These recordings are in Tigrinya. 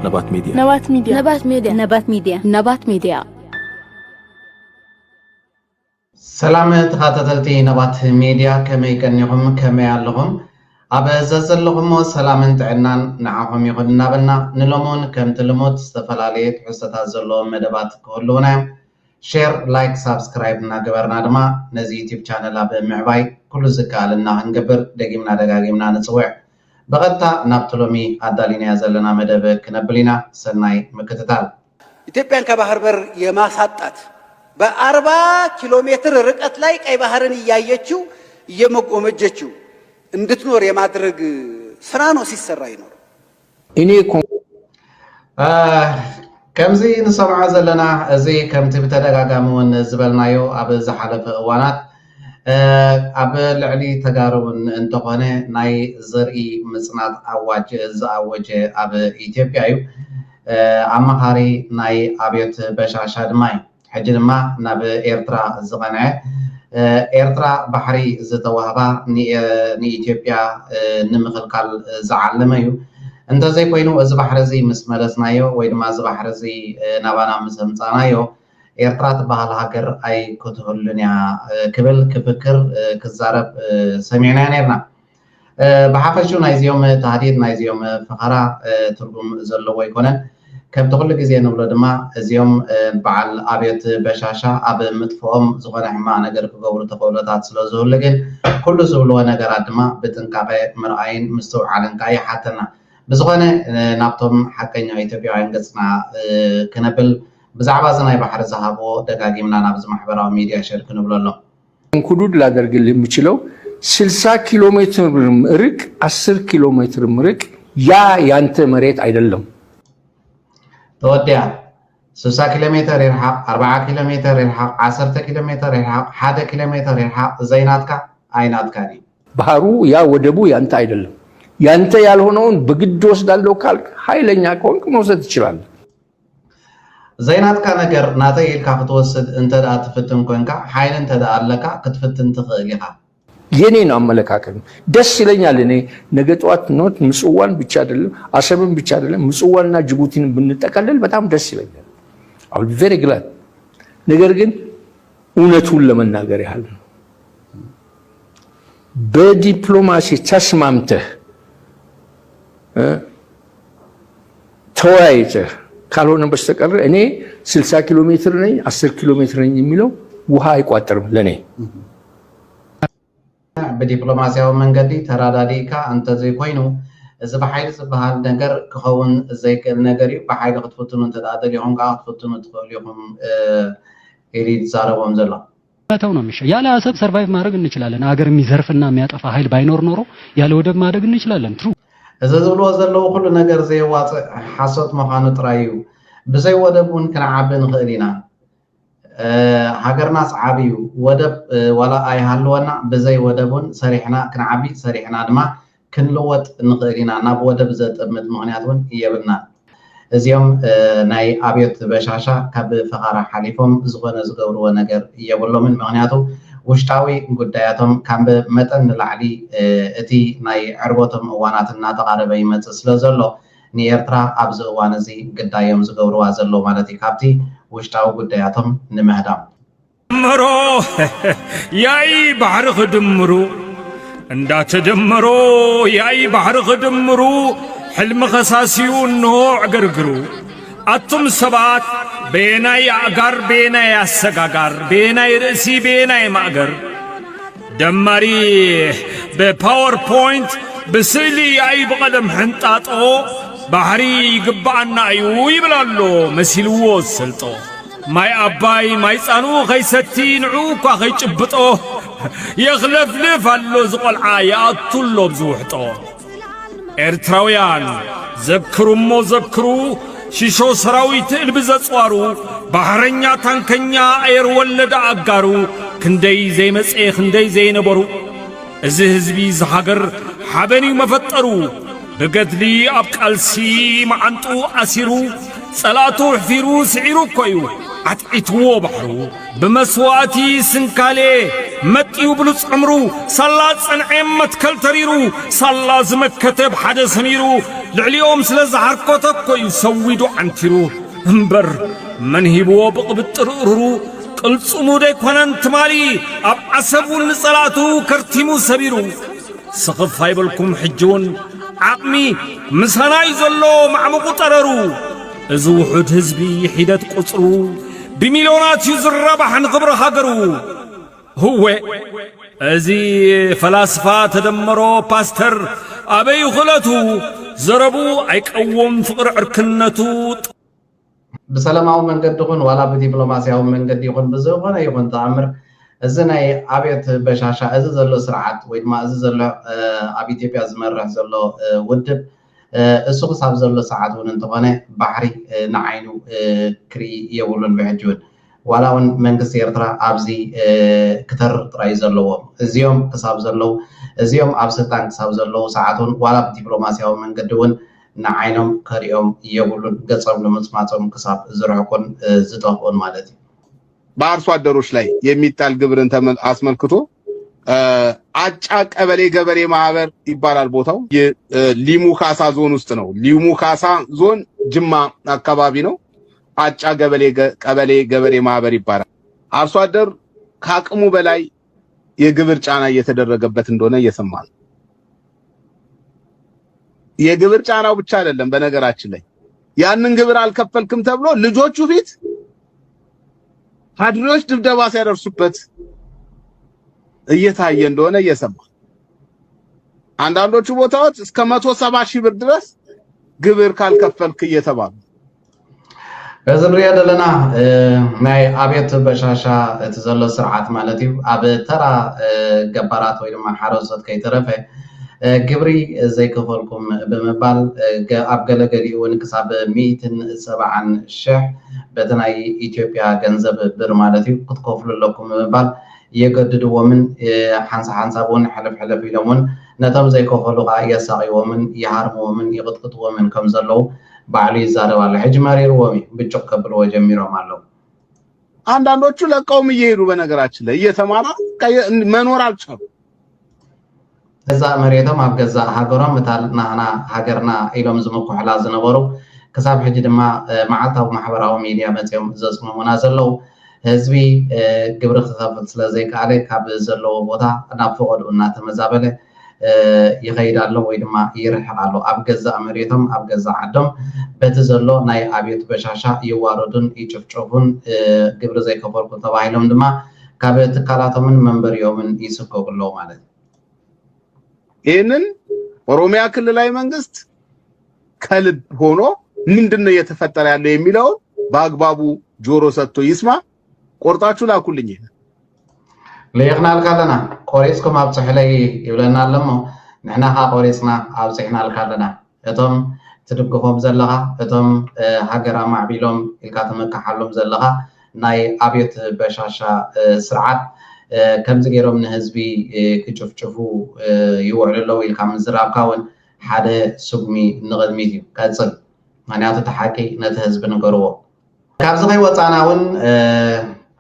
ነባት ሚድያ። ነባት ሚድያ። ነባት ሚድያ። ነባት ሚድያ። ነባት ሚድያ። ሰላም ተኸታተልቲ ነባት ሚድያ፣ ከመይ ቀኒኹም? ከመይ ኣለኹም? ኣብ ዘዘለኹሞ ሰላምን ጥዕናን ንዓኹም ይኹን እናበልና፣ ንሎሚ እውን ከምቲ ልሙድ ዝተፈላለየ ትሕዝቶታት ዘለዎም መደባት ክህልዉና እዮም። ሼር፣ ላይክ፣ ሳብስክራይብ እናገበርና ድማ ነዚ ዩቲዩብ ቻነል ኣብ ምዕባይ ኩሉ ዝከኣለና ክንገብር ደጊምና ደጋጊምና ንጽውዕ። ብቐጥታ ናብቲ ሎሚ ኣዳሊናዮ ዘለና መደብ ክነብል ኢና። ሰናይ ምክትታል። ኢትዮጵያን ከባህር በር የማሳጣት፣ በአርባ ኪሎ ሜትር ርቀት ላይ ቀይ ባህርን እያየችው እየመጎመጀችው እንድትኖር የማድረግ ስራ ነው ሲሰራ ይኖር። እኔ እኮ አ፣ ከምዚ ንሰምዖ ዘለና፣ እዚ ከምቲ ብተደጋጋሚ እውን ዝበልናዮ ኣብ ዝሓለፈ እዋናት፣ እ፣ ኣብ ልዕሊ ተጋሩ እውን እንተኾነ ናይ ዘርኢ ምጽናት ኣዋጅ ዝኣወጀ ኣብ ኢትዮጵያ እዩ። እ፣ ኣማኻሪ ናይ ኣብዮት በሻሻ ድማ እዩ። ሕጂ ድማ ናብ ኤርትራ ዝቐንዐ፣ እ፣ ኤርትራ ባሕሪ ዝተዋህባ፣ ን-፣ ንኢትዮጵያ፣ እ፣ ንምኽልካል ዝዓለመ እዩ። እንተዘይኮይኑ፣ እዚ ባሕሪ እዚ ምስ መለስናዮ ወይ ድማ እዚ ባሕሪ እዚ፣ እ፣ ናባና ምስ ኣምጻናዮ፣ ኤርትራ ትበሃል ሃገር ኣይክትህሉን እያ፣ እ፣ ክብል ክፍክር፣ እ፣ ክዛረብ፣ እ፣ ሰሚዕናዮ ነርና። እ፣ ብሓፈሹ ናይዚኦም ታህዲድ፣ ናይዚኦም ፈኸራ፣ እ፣ ትርጉም ዘለዎ ኣይኮነን። ከምቲ ኩሉ ግዜ ንብሎ ድማ፣ እዚኦም፣ እ፣ በዓል ኣብዮት በሻሻ ኣብ ምጥፍኦም ዝኾነ ሕማቕ ነገር ክገብሩ ተኽእሎታት ስለ ዝህሉ ግን፣ ኩሉ ዝብልዎ ነገራት ድማ ብጥንቃቐ ምርኣይን ምስትውዓልን ከኣ ይሓተና። ብዝኾነ፣ እ፣ ናብቶም ሓቀኛ ኢትዮጵያውያን ገጽና፣ እ፣ ክነብል፣ ብዛዕባ እዚ ናይ ባሕሪ ዝሃብዎ ደጋጊምና ናብዚ ማሕበራዊ ሚድያ ሸር ክንብለሎም። ኮንክሉድ ላደርግልህ የምችለው፣ ስልሳ ኪሎ ሜትር ርቅ፣ አስር ኪሎ ሜትር ርቅ፣ ያ ያንተ መሬት አይደለም። ተወዲኣ። ስሳ ኪሎ ሜትር ይርሓቕ፣ ኣርብዓ ኪሎ ሜትር ይርሓቕ፣ ዓሰርተ ኪሎ ሜትር ይርሓቕ፣ ሓደ ኪሎ ሜትር ይርሓቕ፣ ዘይናትካ ኣይናትካን እዩ። ባህሩ፣ ያ ወደቡ ያንተ አይደለም። ያንተ ያልሆነውን በግድ ወስዳለሁ ካልክ፣ ኃይለኛ ከሆንክ መውሰድ ትችላለህ። ዘይናትካ ነገር ናተይ ኢልካ ክትወስድ እንተ ደኣ ትፍትን ኮንካ፣ ሓይሊ እንተ ደኣ ኣለካ ክትፍትን ትኽእል ኢኻ። የኔ ነው አመለካከት። ደስ ይለኛል እኔ ነገ ጠዋት ኖት ምጽዋን ብቻ አይደለም፣ አሰብን ብቻ አይደለም፣ ምጽዋንና ጅቡቲን ብንጠቀልል በጣም ደስ ይለኛል። I will be very glad። ነገር ግን እውነቱን ለመናገር ያህል ነው። በዲፕሎማሲ ተስማምተህ፣ እ፣ ተወያይተህ ካልሆነ በስተቀር እኔ ስልሳ ኪሎ ሜትር ነኝ፣ አስር ኪሎ ሜትር ነኝ የሚለው ውሃ አይቋጥርም ለኔ። ብዲፕሎማሲያዊ መንገዲ ተራዳዲእካ እንተዘይኮይኑ፣ እዚ ብሓይሊ ዝበሃል ነገር ክኸውን ዘይክእል ነገር እዩ። ብሓይሊ ክትፍትኑ እንተ ደኣ ደሊኹም ከኣ ክትፍትኑ ትኽእሉ ኢኹም፣ እ፣ ኢሉ እዩ ዝዛረቦም ዘሎ። መተው ነው የሚሻል። ያለ አሰብ ሰርቫይቭ ማድረግ እንችላለን። ሀገር የሚዘርፍና የሚያጠፋ ኃይል ባይኖር ኖሮ ያለ ወደብ ማደግ እንችላለን። ትሩ። እዚ ዝብልዎ ዘለዉ ኩሉ ነገር ዘየዋጽእ ሓሶት ምዃኑ ጥራይ እዩ። ብዘይ ወደብ እውን ክንዓቢ ንኽእል ኢና። እ፣ ሃገርናስ ዓቢ እዩ። ወደብ፣ እ፣ ዋላ ኣይሃልወና፣ ብዘይ ወደብ እውን ሰሪሕና ክንዓቢ፣ ሰሪሕና ድማ ክንልወጥ ንኽእል ኢና። ናብ ወደብ ዘጥምት ምኽንያት እውን የብልናን። እዚኦም፣ እ፣ ናይ ኣብዮት በሻሻ ካብ ፈኻራ ሓሊፎም ዝኾነ ዝገብርዎ ነገር የብሎምን። ምኽንያቱ ውሽጣዊ ጉዳያቶም ካብ መጠን ንላዕሊ፣ እ፣ እቲ ናይ ዕርበቶም እዋናት እናተቓረበ ይመጽእ ስለ ዘሎ፣ ንኤርትራ ኣብዚ እዋን እዚ ግዳዮም ዝገብርዋ ዘለዉ ማለት እዩ፣ ካብቲ ውሽጣዊ ጉዳያቶም ንምህዳም። ድምሮ ያኢ ባሕሪ ክድምሩ፣ እንዳተደመሮ ያኢ ባሕሪ ክድምሩ፣ ሕልሚ ከሳስዩ እንሆ ዕግርግሩ። ኣቱም ሰባት፣ በየናይ ኣእጋር፣ በየናይ ኣሰጋጋር፣ በየናይ ርእሲ፣ በየናይ ማእገር? ደማሪ ብፓወርፖይንት ብስእሊ ያኢ ብቐለም ሕንጣጦ፣ ባሕሪ ይግብኣና እዩ ይብል ኣሎ መሲልዎ ዝሰልጦ። ማይ ኣባይ ማይ ጻኑ ኸይሰቲ ንዕኡ እኳ ኸይጭብጦ፣ የኽለፍልፍ ኣሎ እዚ ቖልዓ ይኣቱ ኣሎ ብዝውሕጦ። ኤርትራውያን ዘክሩ እሞ ዘክሩ፣ ሽሾ ሰራዊት እልቢ ዘጽዋሩ፣ ባሕረኛ ታንከኛ ኣየር ወለደ ኣጋሩ፣ ክንደይ ዘይመጽኤ ክንደይ ዘይነበሩ። እዚ ህዝቢ እዚ ሃገር ሓበን እዩ መፈጠሩ። ብገድሊ ኣብ ቃልሲ መዓንጡ ኣሲሩ፣ ጸላእቱ ኣሕፊሩ ስዒሩ እኮ እዩ ዓትዒትዎ ባሕሩ። ብመስዋእቲ ስንካሌ መጢኡ ብሉጽ ዕምሩ ሳላ ጸንዐ መትከል ተሪሩ ሳላ ዝመከተ ብሓደ ሰሚሩ ልዕሊኦም ስለ ዝሓርኮተ እኮ እዩ ሰዊዱ ዓንቲሩ። እምበር መን ሂብዎ ብቕብጥር እሩሩ ቅልጽሙ ደይኮነን ትማሊ ኣብ ዓሰብ እውን ንጸላእቱ ከርቲሙ ሰቢሩ። ስኽፍ ኣይበልኩም ሕጂ እውን ዓቕሚ ምሳና እዩ ዘሎ ማዕሙቑ ጠረሩ። እዚ ውሑድ ህዝቢ ሒደት ቁጽሩ ብሚልዮናት እዩ ዝረባሕ ንኽብሪ ሃገሩ። ህወ እዚ ፈላስፋ ተደመሮ ፓስተር ኣበይ ክእለቱ ዘረቡ ኣይቀዎም ፍቕሪ ዕርክነቱ። ብሰላማዊ መንገዲ ይኹን ዋላ ብዲፕሎማስያዊ መንገዲ ይኹን ብዝኾነ ይኹን ተኣምር እዚ ናይ ኣብዮት በሻሻ እዚ ዘሎ ስርዓት ወይ ድማ እዚ ዘሎ ኣብ ኢትዮጵያ ዝመርሕ ዘሎ ውድብ እሱ ክሳብ ዘሎ ሰዓት እውን እንተኾነ ባሕሪ ንዓይኑ ክርኢ የብሉን ብሕጂ እውን ዋላ እውን መንግስቲ ኤርትራ ኣብዚ ክተርር ጥራይ ዘለዎም እዚኦም ክሳብ ዘለዉ እዚኦም ኣብ ስልጣን ክሳብ ዘለዉ ሰዓት እውን ዋላ ብዲፕሎማስያዊ መንገዲ እውን ንዓይኖም ከሪኦም የብሉን ገጾም ንምጽማጾም ክሳብ ዝርሕቁን ዝጠፍኡን ማለት እዩ። በአርሶ አደሮች ላይ የሚጣል ግብርን አስመልክቶ አጫ ቀበሌ ገበሬ ማህበር ይባላል ቦታው። ሊሙ ካሳ ዞን ውስጥ ነው። ሊሙ ካሳ ዞን ጅማ አካባቢ ነው። አጫ ገበሌ ቀበሌ ገበሬ ማህበር ይባላል። አርሶ አደር ከአቅሙ በላይ የግብር ጫና እየተደረገበት እንደሆነ እየሰማ ነው። የግብር ጫናው ብቻ አይደለም፣ በነገራችን ላይ ያንን ግብር አልከፈልክም ተብሎ ልጆቹ ፊት ካድሬዎች ድብደባ ሲያደርሱበት እየታየ እንደሆነ እየሰማ፣ አንዳንዶቹ ቦታዎች እስከ መቶ ሰባ ሺህ ብር ድረስ ግብር ካልከፈልክ እየተባሉ እዚ ንሪኦ ዘለና ናይ ኣብዮት በሻሻ እቲ ዘሎ ስርዓት ማለት እዩ። ኣብ ተራ ገባራት ወይ ድማ ሓረስቶት ከይተረፈ ግብሪ ዘይከፈልኩም ብምባል ኣብ ገለገሊኡ እውን ክሳብ ሚእትን ሰብዓን ሽሕ በቲ ናይ ኢትዮጵያ ገንዘብ ብር ማለት እዩ ክትከፍሉ ኣለኩም ብምባል የገድድዎምን ሓንሳ ሓንሳብ እውን ሕልፍ ሕልፍ ኢሎም እውን ነቶም ዘይከፈሉ ከዓ የሳቂዎምን ይሃርምዎምን ይቕጥቅጥዎምን ከም ዘለዉ ባዕሉ ይዛረብ ኣሎ። ሕጂ መሪርዎም እዩ፣ ብጭቕ ከብልዎ ጀሚሮም ኣለዉ። አንዳንዶቹ ለቀውም እየሄዱ በነገራችን ላይ እየተማራ መኖር አልቻሉ። ገዛእ መሬቶም ኣብ ገዛእ ሃገሮም እታ ናህና ሃገርና ኢሎም ዝምኩሕላ ዝነበሩ ክሳብ ሕጂ ድማ መዓልታዊ ማሕበራዊ ሚድያ መፅኦም ዘፅምሙና ዘለዉ ህዝቢ ግብሪ ክኸፍል ስለ ዘይከኣለ ካብ ዘለዎ ቦታ ናብ ፈቐድኡ እናተመዛበለ ይኸይድ ኣሎ ወይ ድማ ይርሕቕ ኣሎ። ኣብ ገዛእ መሬቶም ኣብ ገዛእ ዓዶም በቲ ዘሎ ናይ ኣብዮት በሻሻ ይዋረዱን ይጭፍጨፉን ግብሪ ዘይከፈልኩም ተባሂሎም ድማ ካብ ትካላቶምን መንበሪኦምን ይስጎጉ ኣለዉ ማለት እዩ። ይህንን ኦሮሚያ ክልላዊ መንግስት ከልብ ሆኖ ምንድን ነው እየተፈጠረ ያለው የሚለውን በአግባቡ ጆሮ ሰጥቶ ይስማ። ቆርጣችሁ ላኩልኝ። ይህንን ልኢኽናልካ ኣለና። ቆሪፅኩም ኣብፅሕለይ ይብለና ኣሎ እሞ ንሕና ከዓ ቆሪፅና ኣብፂሕናልካ ኣለና። እቶም ትድግፎም ዘለኻ እቶም ሃገር ኣማዕቢሎም ኢልካ ትምክሓሎም ዘለኻ ናይ ኣብዮት በሻሻ ስርዓት ከምዚ ገይሮም ንህዝቢ ክጭፍጭፉ ይውዕሉ ኣለዉ ኢልካ ምዝራብካ እውን ሓደ ስጉሚ ንቕድሚት እዩ። ቀፅል፣ ምኽንያቱ እቲ ሓቂ ነቲ ህዝቢ ንገርዎ። ካብዚ ከይወፃእና እውን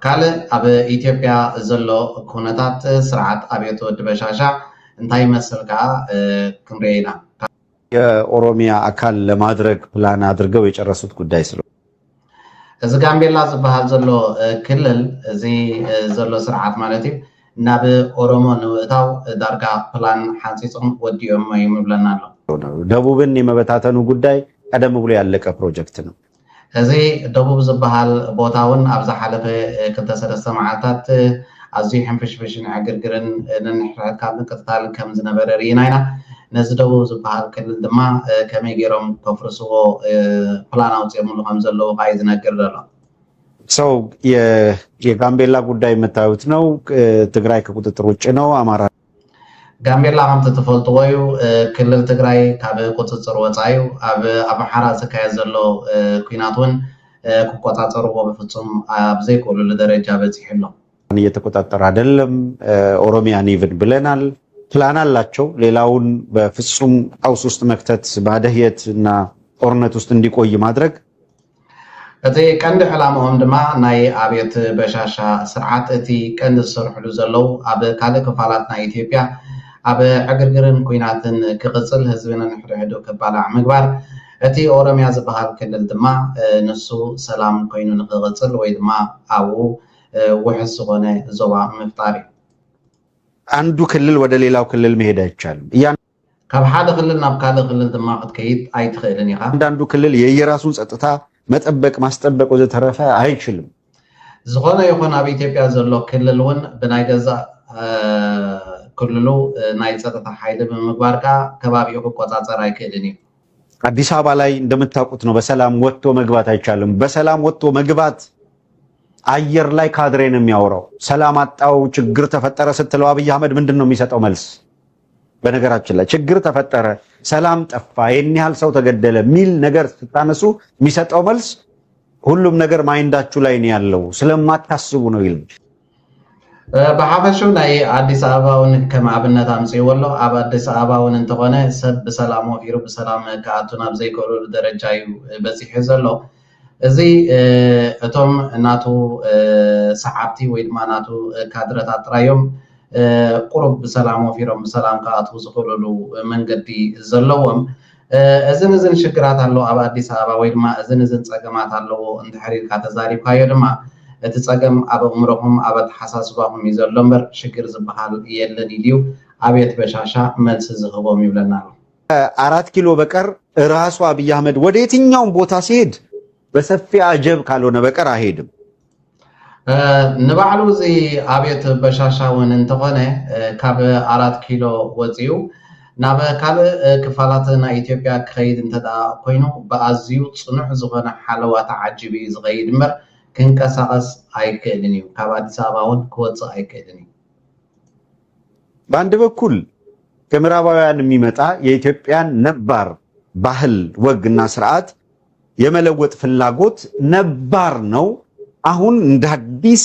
ካልእ ኣብ ኢትዮጵያ ዘሎ ኩነታት ስርዓት ኣብዮት ወዲ በሻሻ እንታይ ይመስል ከዓ ክንሪኦ ኢና። የኦሮሚያ አካል ለማድረግ ፕላን አድርገው የጨረሱት ጉዳይ ስለሆነ እዚ ጋምቤላ ዝበሃል ዘሎ ክልል እዚ ዘሎ ስርዓት ማለት እዩ ናብ ኦሮሞ ንምእታው ዳርጋ ፕላን ሓንፂፆም ወዲኦሞ እዩ ምብለና ኣሎ። ደቡብን የመበታተኑ ጉዳይ ቀደም ብሎ ያለቀ ፕሮጀክት ነው። እዚ ደቡብ ዝበሃል ቦታ እውን ኣብ ዝሓለፈ ክልተ ሰለስተ መዓልታት ኣዝዩ ሕንፍሽፍሽን ዕግርግርን ንንሕርሕር ካብ ምቅትታል ከም ዝነበረ ርኢና ኢና። ነዚ ደቡብ ዝበሃል ክልል ድማ ከመይ ገይሮም ከፍርስዎ ፕላን ኣውፂኦምሉ ከም ዘለዉ ከዓ እዩ ዝነግር ዘሎ። ሰው የጋምቤላ ጉዳይ የምታዩት ነው። ትግራይ ከቁጥጥር ውጭ ነው። አማራ ጋምቤላ ከምቲ ትፈልጥዎ እዩ ክልል ትግራይ ካብ ቁፅፅር ወፃ እዩ። ኣብ ኣምሓራ ዝካየድ ዘሎ ኲናት እውን ክቆፃፀርዎ ብፍፁም ኣብ ዘይክእሉሉ ደረጃ በፂሑ ኣሎ። እየተቆጣጠረ አይደለም። ኦሮሚያን even ብለናል። ፕላን አላቸው ሌላውን በፍፁም ቀውስ ውስጥ መክተት ማደህየት እና ጦርነት ውስጥ እንዲቆይ ማድረግ። እቲ ቀንዲ ዕላምኦም ድማ ናይ ኣብዮት በሻሻ ስርዓት፣ እቲ ቀንዲ ዝሰርሕሉ ዘለዉ ኣብ ካልእ ክፋላት ናይ ኢትዮጵያ ኣብ ዕግርግርን ኲናትን ክቕጽል፣ ህዝቢ ነንሕድሕዱ ክባላዕ ምግባር፣ እቲ ኦሮምያ ዝበሃል ክልል ድማ ንሱ ሰላም ኮይኑ ንክቕጽል ወይ ድማ ኣብኡ ውሑስ ዝኾነ ዞባ ምፍጣር እዩ። አንዱ ክልል ወደ ሌላው ክልል መሄድ አይቻልም። እያን- ካብ ሓደ ክልል ናብ ካልእ ክልል ድማ ክትከይድ ኣይትኽእልን ኢኻ። አንዳንዱ ክልል የየራሱን ጸጥታ መጠበቅ ማስጠበቅ ወዘተረፈ አይችልም። ዝኾነ ይኹን ኣብ ኢትዮጵያ ዘሎ ክልል እውን ብናይ ገዛእ ክልሉ ናይ ፀጥታ ሓይሊ ብምግባር ከዓ ከባቢኡ ክቆፃፀር ኣይክእልን እዩ። አዲስ አበባ ላይ እንደምታውቁት ነው። በሰላም ወጥቶ መግባት አይቻልም። በሰላም ወጥቶ መግባት አየር ላይ ካድሬ ነው የሚያወራው። ሰላም አጣው ችግር ተፈጠረ ስትለው አብይ አህመድ ምንድን ነው የሚሰጠው መልስ? በነገራችን ላይ ችግር ተፈጠረ፣ ሰላም ጠፋ፣ ይህን ያህል ሰው ተገደለ የሚል ነገር ስታነሱ የሚሰጠው መልስ ሁሉም ነገር ማይንዳችሁ ላይ ነው ያለው ስለማታስቡ ነው ይላል። ብሓፈሽኡ ናይ ኣዲስ ኣበባ እውን ከም ኣብነት ኣምፅእዎ ኣሎ። ኣብ ኣዲስ ኣበባ እውን እንተኾነ ሰብ ብሰላም ወፊሩ ብሰላም ክኣቱ ናብ ዘይክእሉሉ ደረጃ እዩ በፂሑ ዘሎ። እዚ እቶም ናቱ ሰዓብቲ ወይ ድማ ናቱ ካድረታት ጥራዮም ቁሩብ ብሰላም ወፊሮም ብሰላም ክኣትዉ ዝኽእሉሉ መንገዲ ዘለዎም። እዝን እዝን ሽግራት ኣለዎ ኣብ ኣዲስ ኣበባ ወይ ድማ እዝን እዝን ፀገማት ኣለዎ እንድሕር ኢልካ ተዛሪብካዮ ድማ እቲ ፀገም ኣብ ኣእምሮኹም ኣብ ኣተሓሳስባኹም እዩ ዘሎ እምበር ሽግር ዝበሃል የለን ኢልዩ ኣብየት በሻሻ መልሲ ዝህቦም ይብለና ኣሎ። አራት ኪሎ በቀር ራሱ አብይ አህመድ ወደ የትኛውም ቦታ ሲሄድ በሰፊ አጀብ ካልሆነ በቀር አይሄድም። ንባዕሉ እዚ ኣብየት በሻሻ እውን እንተኾነ ካብ ኣራት ኪሎ ወፂኡ ናብ ካልእ ክፋላት ናይ ኢትዮጵያ ክኸይድ እንተደኣ ኮይኑ ብኣዝዩ ፅኑዕ ዝኾነ ሓለዋ ተዓጂቡ እዩ ዝኸይድ እምበር ክንቀሳቐስ ኣይክእልን እዩ። ካብ ኣዲስ ኣበባ እውን ክወፅእ ኣይክእልን እዩ። በአንድ በኩል ከምዕራባውያን የሚመጣ የኢትዮጵያን ነባር ባህል ወግና ስርዓት የመለወጥ ፍላጎት ነባር ነው። አሁን እንደ አዲስ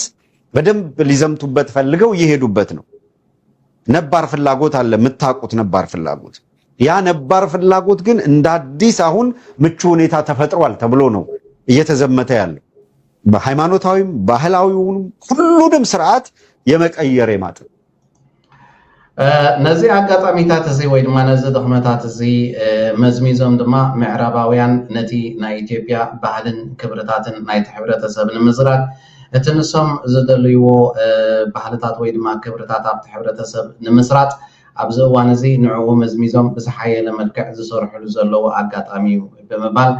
በደንብ ሊዘምቱበት ፈልገው እየሄዱበት ነው። ነባር ፍላጎት አለ፣ የምታውቁት ነባር ፍላጎት። ያ ነባር ፍላጎት ግን እንደ አዲስ አሁን ምቹ ሁኔታ ተፈጥሯል ተብሎ ነው እየተዘመተ ያለው። በሃይማኖታዊም ባህላዊውንም ሁሉንም ስርዓት የመቀየር የማጥን ነዚ ኣጋጣሚታት እዚ ወይ ድማ ነዚ ድኽመታት እዚ መዝሚዞም ድማ ምዕራባውያን ነቲ ናይ ኢትዮጵያ ባህልን ክብርታትን ናይቲ ሕብረተሰብ ንምዝራግ እቲ ንሶም ዝደልይዎ ባህልታት ወይ ድማ ክብርታት ኣብቲ ሕብረተሰብ ንምስራፅ ኣብዚ እዋን እዚ ንዕኡ መዝሚዞም ብዝሓየለ መልክዕ ዝሰርሕሉ ዘለዉ ኣጋጣሚ እዩ ብምባል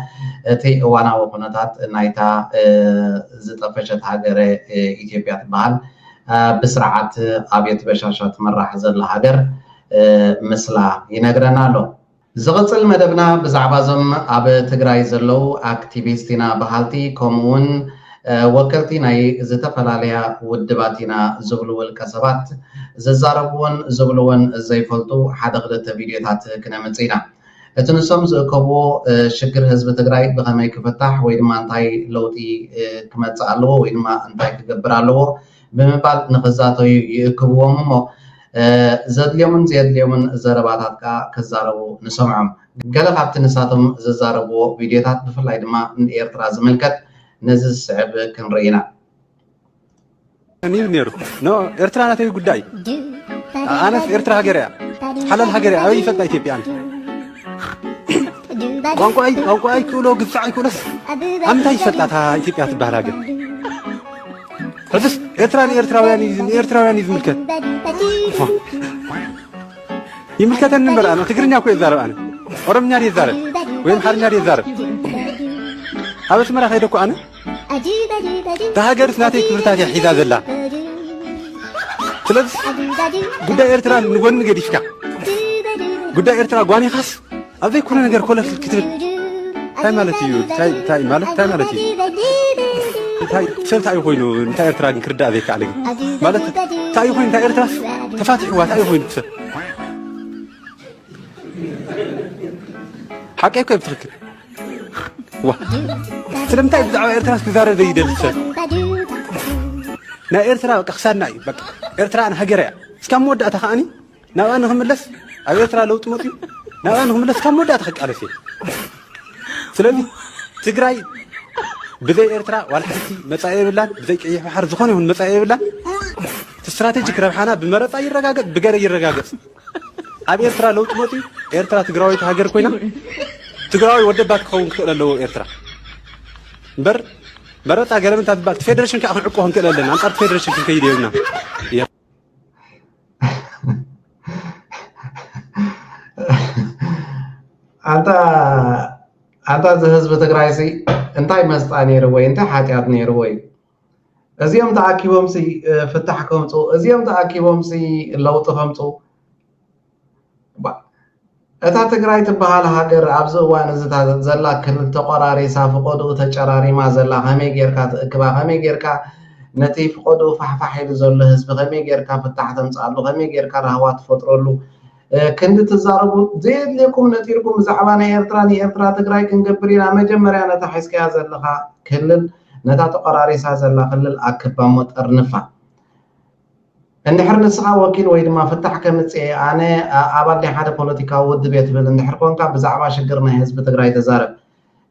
እቲ እዋናዊ ኩነታት ናይታ ዝጠፈሸት ሃገረ ኢትዮጵያ ትበሃል ብስርዓት ኣብየት በሻሻ ትምራሕ ዘላ ሃገር ምስላ ይነግረና ኣሎ። ዝቕፅል መደብና ብዛዕባ እዞም ኣብ ትግራይ ዘለዉ ኣክቲቪስት ኢና በሃልቲ ከምኡ እውን ወከልቲ ናይ ዝተፈላለያ ውድባት ኢና ዝብሉ ውልቀ ሰባት ዝዛረብዎን ዝብልዎን ዘይፈልጡ ሓደ ክልተ ቪድዮታት ክነምፅእ ኢና። እቲ ንሶም ዝእከብዎ ሽግር ህዝቢ ትግራይ ብኸመይ ክፍታሕ ወይ ድማ እንታይ ለውጢ ክመፅእ ኣለዎ ወይ ድማ እንታይ ክገብር ኣለዎ ብምባል ንኽዛተዩ ይእክብዎም እሞ ዘድልዮምን ዘየድልዮምን ዘረባታት ከዓ ክዛረቡ ንሰምዖም። ገለ ካብቲ ንሳቶም ዝዛረብዎ ቪድዮታት ብፍላይ ድማ ንኤርትራ ዝምልከት ነዚ ዝስዕብ ክንርኢ ኢና። እኔ ነሩ ኖ ኤርትራ ናተይ ጉዳይ ኣነስ ኤርትራ ሃገር እያ ሓላል ሃገር እያ ኣበይ ይፈልጣ ኢትዮጵያ ኣነ ቋንቋይ ቋንቋይ ክእሎ ግዛዕ ይክእሎስ ኣብ ምንታይ ይፈልጣ እታ ኢትዮጵያ ትበሃል ሃገር ሕዝስ ኤርትራ ንኤርትራውያን እዩ ንኤርትራውያን እዩ ዝምልከት ይምልከተኒ እምበር ኣነ ትግርኛ እኮ ይዛረብ ኣነ ኦሮምኛ ድየ ይዛረብ ወይ ኣምሓርኛ ድየ ይዛረብ ኣብ ኣስመራ ከይደ እኮ ኣነ እታ ሃገርስ ናተይ ክብርታት እያ ሒዛ ዘላ ስለዚ ጉዳይ ኤርትራ ንጎኒ ገዲፍካ ጉዳይ ኤርትራ ጓኒኻስ ኣብ ዘይኮነ ነገር ኮለል ክትብል እንታይ ማለት እዩ እንታይ እንታይ ማለት እንታይ ማለት እዩ እንታይ ሰብ እንታይ ኮይኑ እንታይ ኤርትራ ግን ክርዳእ ዘይከኣለ ግን ማለት እንታይ ኮይኑ እንታይ ኤርትራ ተፋቲሕዋ እንታይ ኮይኑ ሰብ ሓቀይ እኮ ብትኽክል ዋ ስለምንታይ ብዛዕባ ኤርትራ ክዛረብ ዘይደሊ ሰብ ናይ ኤርትራ በቃ ክሳድና እዩ በቃ ኤርትራ ንሃገር እያ እስካብ መወዳእታ ከዓኒ ናብኣ ንኽምለስ ኣብ ኤርትራ ለውጢ መፅዩ ናብኣ ንኽምለስ ካብ መወዳእታ ክቃለስ እየ ስለዚ ትግራይ ብዘይ ኤርትራ ዋላ ሓንቲ መጻኢ የብላን። ብዘይ ቀይሕ ባሕሪ ዝኾነ ይኹን መጻኢ የብላን። እቲ ስትራቴጂክ ረብሓና ብመረጻ ይረጋገጽ፣ ብገለ ይረጋገጽ። ኣብ ኤርትራ ለውጢ መጺኡ ኤርትራ ትግራዊት ሃገር ኮይና ትግራዊ ወደባ ክኸውን ክኽእል ኣለዎ ኤርትራ። እምበር መረጻ ገለመንታ ዝበሃል እቲ ፌደሬሽን ከዓ ክንዕቆ ክንክእል ኣለና። ኣንጻር እቲ ፌደሬሽን ክንከይድ የብልና። ኣንታ ኣንታ እዚ ህዝቢ ትግራይ ሲ እንታይ መስጣ ነይርዎ እዩ? እንታይ ሓጢኣት ነይርዎ እዩ? እዚኦም ተኣኪቦም ሲ ፍታሕ ከምፁ፣ እዚኦም ተኣኪቦም ሲ ለውጢ ከምፁ። እታ ትግራይ ትበሃል ሃገር ኣብዚ እዋን እዚ ዘላ ክልል ተቆራሪሳ ፍቆድኡ ተጨራሪማ ዘላ ከመይ ጌርካ ትእክባ? ከመይ ጌርካ ነቲ ፍቆድኡ ፋሕፋሕ ኢሉ ዘሎ ህዝቢ ከመይ ጌርካ ፍታሕ ተምፅኣሉ? ከመይ ጌርካ ራህዋ ትፈጥረሉ? ክንዲ ትዛረቡ ዘየድልየኩም ነጢርኩም ብዛዕባ ናይ ኤርትራ ንኤርትራ ትግራይ ክንገብር ኢና። መጀመርያ ነታ ሒዝካያ ዘለኻ ክልል ነታ ተቆራሪሳ ዘላ ክልል ኣክባ እሞ ጠርንፋ። እንድሕር ንስኻ ወኪል ወይ ድማ ፍታሕ ከምጽእ እየ ኣነ ኣባል ናይ ሓደ ፖለቲካዊ ውድብ እየ ትብል እንድሕር ኮንካ ብዛዕባ ሽግር ናይ ህዝቢ ትግራይ ተዛረብ።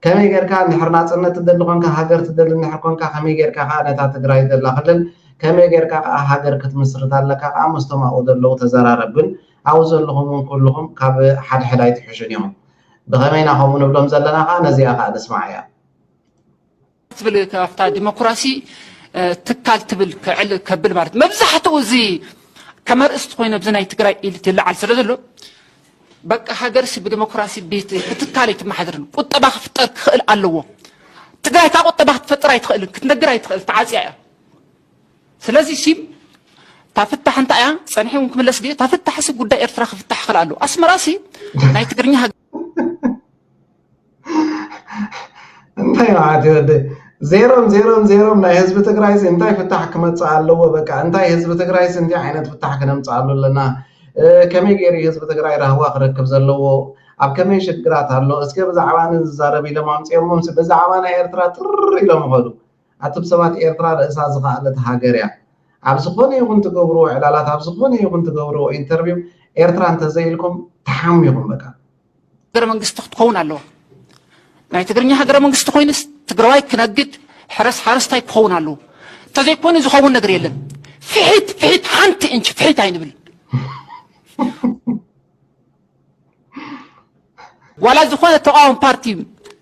ከመይ ጌርካ እንድሕር ናጽነት ትደሊ ኮንካ ሃገር ትደሊ እንድሕር ኮንካ ከመይ ጌርካ ከኣ ነታ ትግራይ ዘላ ክልል ከመይ ጌርካ ከኣ ሃገር ክትምስርት ኣለካ ከኣ ምስቶም ኣብኡ ዘለዉ ተዘራረብ። ግን ኣብኡ ዘለኹም እውን ኩልኹም ካብ ሓድሕድ ኣይትሕሹን ኢኹም። ብኸመይ ኢና ከምኡ ንብሎም ዘለና ከኣ ነዚኣ ከኣ ንስማዕ እያ። ትብል ካብታ ዲሞክራሲ ትካል ትብል ክዕል ከብል ማለት መብዛሕትኡ እዚ ከመርእስቲ ኮይኑ ኣብዚ ናይ ትግራይ ኢሊት ይለዓል ስለ ዘሎ በቃ ሃገርሲ ብዲሞክራሲ ብትካል ኣይትመሓደርን ቁጠባ ክፍጠር ክኽእል ኣለዎ። ትግራይ ካብ ቁጠባ ክትፈጥር ኣይትኽእልን ክትነግር ኣይትኽእል ተዓፅያ እያ። ስለዚ ሲ ታፍታሕ እንታይ እያ ፀንሒ እውን ክምለስ ድየ ታፍታሕሲ ጉዳይ ኤርትራ ክፍታሕ ክኽእል ኣለዎ። ኣስመራሲ ናይ ትግርኛ እንታይ ማለት እዩ ወደይ? ዜሮን ዜሮን ዜሮን ናይ ህዝቢ ትግራይሲ እንታይ ፍታሕ ክመፅእ ኣለዎ? በቃ እንታይ ህዝቢ ትግራይሲ እንታይ ዓይነት ፍታሕ ክነምፅኣሉ ኣለና? ከመይ ገይሩ ህዝቢ ትግራይ ራህዋ ክረክብ ዘለዎ? ኣብ ከመይ ሽግራት ኣሎ? እስከ ብዛዕባ ንዝዛረብ ኢሎም ኣምፅኦሞምሲ ብዛዕባ ናይ ኤርትራ ጥር ኢሎም ይኸዱ። ኣቱም ሰባት ኤርትራ ርእሳ ዝኸኣለት ሃገር እያ። ኣብ ዝኾነ ይኹን ትገብርዎ ዕላላት ኣብ ዝኾነ ይኹን ትገብርዎ ኢንተርቪው ኤርትራ እንተዘይኢልኩም ተሓሙ ኢኹም በቃ። ሃገረ መንግስቲ ክትከውን ኣለዋ። ናይ ትግርኛ ሃገረ መንግስቲ ኮይኑስ ትግራዋይ ክነግድ ሕረስ ሓረስታይ ክኸውን ኣለዎ። እንተዘይኮይኑ ዝኸውን ነገር የለን። ፍሒት ፍሒት ሓንቲ እንቺ ፍሒት ኣይንብል። ዋላ ዝኾነ ተቃዋሚ ፓርቲ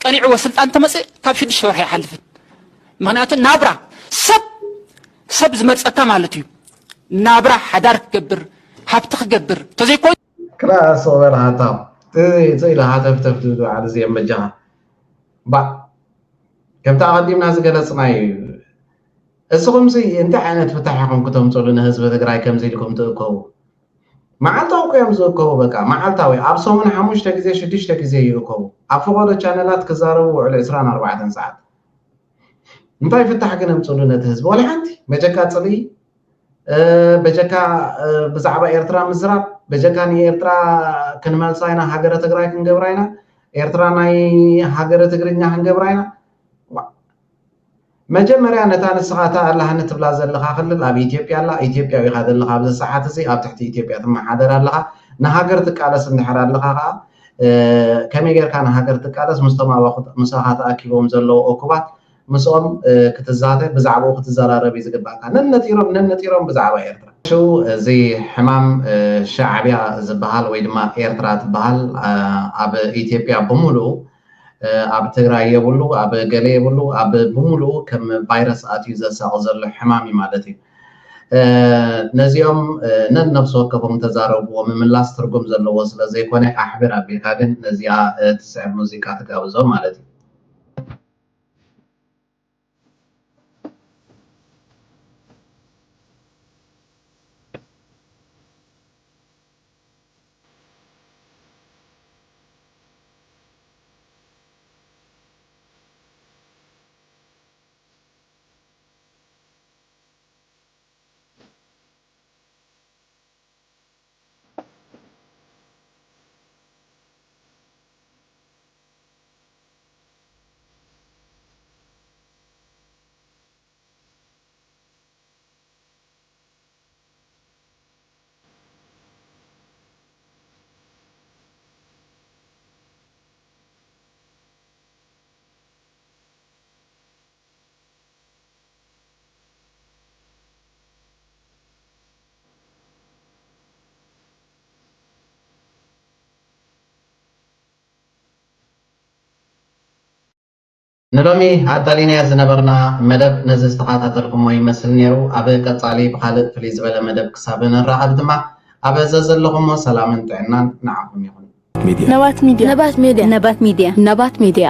ቀኒዕዎ ስልጣን ተመፅእ ካብ ሽዱሽተ ወርሒ ኣይሓልፍን። ምክንያቱ ናብራ ሰብ ሰብ ዝመርፀካ ማለት እዩ። ናብራ ሓዳር ክገብር ሃብቲ ክገብር እንተዘይኮይኑ ክላስ ኦቨር ሃታው እዚ ኢለ ሃተፍተፍ ዝብል በዓል እዚኦም በጃኻ ባዕ ከምቲ ኣቐዲምና ዝገለፅናዩ እዩ። እስኹምሲ እንታይ ዓይነት ፍታሕ ኢኹም ክተምፅሉ ንህዝቢ ትግራይ ከምዚ ኢልኩም ትእከቡ? መዓልታዊ እኮ እዮም ዝእከቡ በቃ መዓልታዊ ኣብ ሰሙን ሓሙሽተ ግዜ ሽዱሽተ ግዜ ይእከቡ ኣብ ፈቐዶ ቻነላት ክዛረቡ ውዕሉ ዕስራን ኣርባዕተን ሰዓት እንታይ ፍታሕ ግን ኣምፅሉ ነቲ ህዝቢ ዋላ ሓንቲ በጀካ ፅልኢ በጀካ ብዛዕባ ኤርትራ ምዝራብ በጀካ ንኤርትራ ክንመልሳ ኢና ሃገረ ትግራይ ክንገብራ ኢና ኤርትራ ናይ ሃገረ ትግርኛ ክንገብራ ኢና መጀመርያ ነታ ንስኻ እታ ኣላህኒ ትብላ ዘለኻ ክልል ኣብ ኢትዮጵያ ኣላ። ኢትዮጵያዊ ኢኻ ዘለኻ ኣብዚ ሰዓት እዚ ኣብ ትሕቲ ኢትዮጵያ ትመሓደር ኣለኻ። ንሃገር ትቃለስ እንድሕር ኣለኻ ከኣ ከመይ ጌርካ ንሃገር ትቃለስ ምስቶም ኣባኹ ምሳኻ ተኣኪቦም ዘለዉ እኩባት ምስኦም ክትዛተ ብዛዕባኡ ክትዘራረብ እዩ ዝግባእካ። ነነጢሮም ነነጢሮም ብዛዕባ ኤርትራ። ሽው እዚ ሕማም ሻዕብያ ዝበሃል ወይ ድማ ኤርትራ ትበሃል ኣብ ኢትዮጵያ ብምሉኡ ኣብ ትግራይ የብሉ፣ ኣብ ገለ የብሉ፣ ኣብ ብምሉኡ ከም ቫይረስ ኣትዩ ዘሳቕ ዘሎ ሕማም እዩ ማለት እዩ። ነዚኦም ነንነፍሲ ወከፎም ተዛረብዎ ምምላስ ትርጉም ዘለዎ ስለ ዘይኮነ ኣሕብር ኣቢልካ ግን ነዚኣ ትስዕብ ሙዚቃ ትጋብዞም ማለት እዩ። ንሎሚ ኣዳሊናዮ ዝነበርና መደብ ነዚ ዝተኸታተልኩሞ ይመስል ነይሩ። ኣብ ቀጻሊ ብኻልእ ፍልይ ዝበለ መደብ ክሳብ ንራኸብ ድማ ኣብ ዘዘለኹሞ ሰላምን ጥዕናን ንዓኹም ይኹን። ነባት ሚድያ ነባት ሚድያ ነባት ሚድያ ነባት ሚድያ